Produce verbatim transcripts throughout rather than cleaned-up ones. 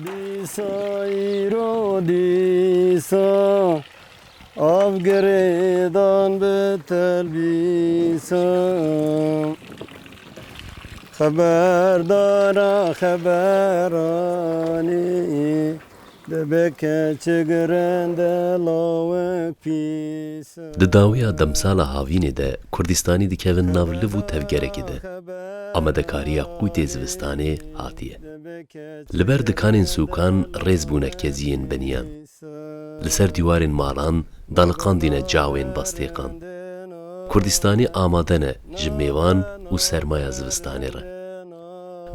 Dîsa îro dîsa av girêdan bi telbîsa. Xeberdara xeberanî dibe keçik rende lawek pîs. Di dawiya demsala havînê de Kurdistanî dikevin nav liv û tevgerekê de. Amadekariya qûtê zivistanê hatiye. Li ber dikanên sûkan rêz bûne keziyên beniyan. Li ser dîwarên malan daliqandîne cawên bestêqan. Kurdistanî amade ne ji mêvan û sermaya zivistanê re.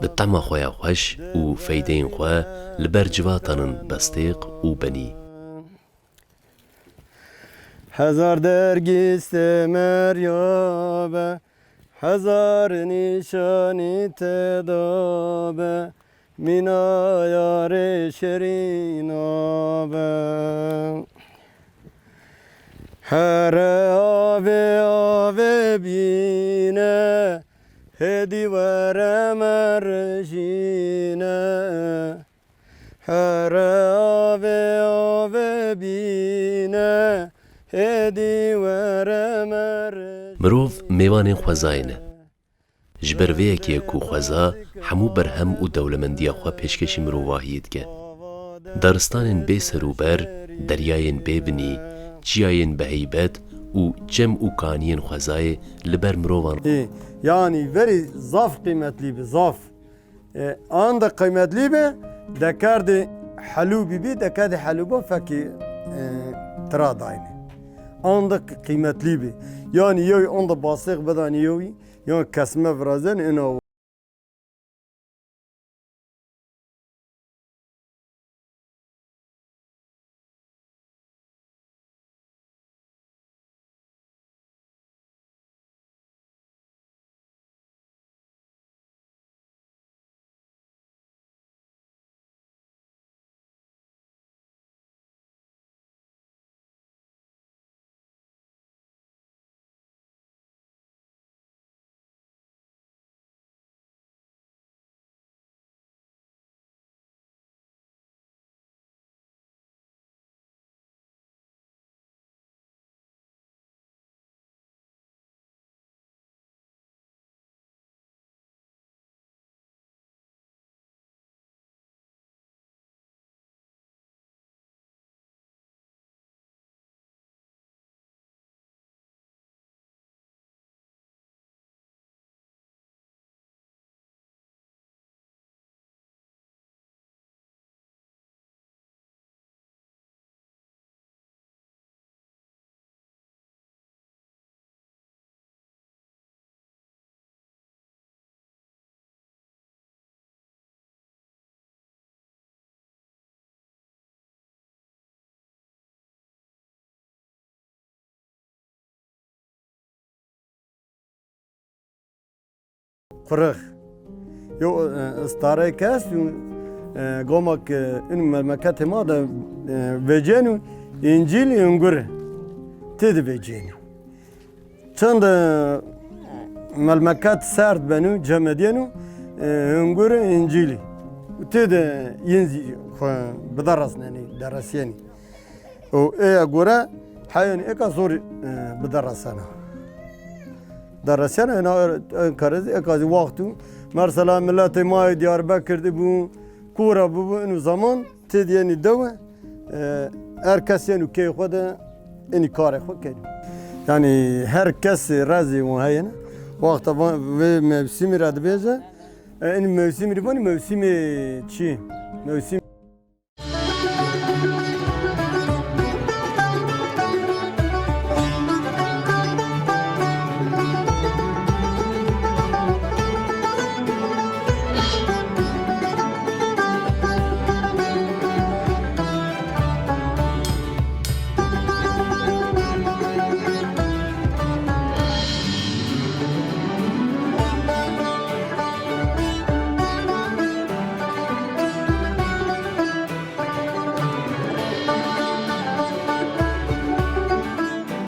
Bi tema xwe ya xweş û feydeyên xwe li ber civatan in bestêq û benî. Hezar dergîstê merya be, hezar nîşanî te da be, mîna yarê şirîna be. Here avê avê bîne, hêdî were me rijîne. Here avê avê bîne, hêdî were me re. Mirov mêvanên xwezayê ne. Ji ber vê yekê ku xweza hemû berhem û dewlemendiya xwe pêşkêşî mirovahiyê dike. Daristanên bê ser û ber, deryayên bê binî, çiyayên bi heybet û çem û kaniyên xwezayê li ber mirovan. Ê, yanî verî zaf qîmetlî bi, zaf. E, anda qîmetlî be, dekerdê helû bibî, dekerdê helû bo fekî, e, tira dayne. Anda qîmetlî be. Yanî yew anda basêx bidanî yewî, yan kesme virazen ina. Qurix. Yo, e, stareyek est û, e, goma ke in memleketê ma de, e, vecên û încîl û ungur tê de vecên. Çend, e, melmeket serd benû, cemediyenu, e, hungurê încîlî. Tê de yên zî xwe bideresnenî, deresyenî. Û ê gore heyên êka zor, e, bideresena. Deresyena êna, e, karê zî, êka zî wextû, mesela miletê ma yê Diyarbekir de bû, kûra bûbû, inu zaman, Tê diyê nî dewe, e, her kes yên û kê xwe de ênî karê xwe kenî. Yanî her kes rêzê wan heye ne. Wexta va-, vê mewsimî re dibêje, e, ênî mewsimî vanî mewsimê çi? Mewsim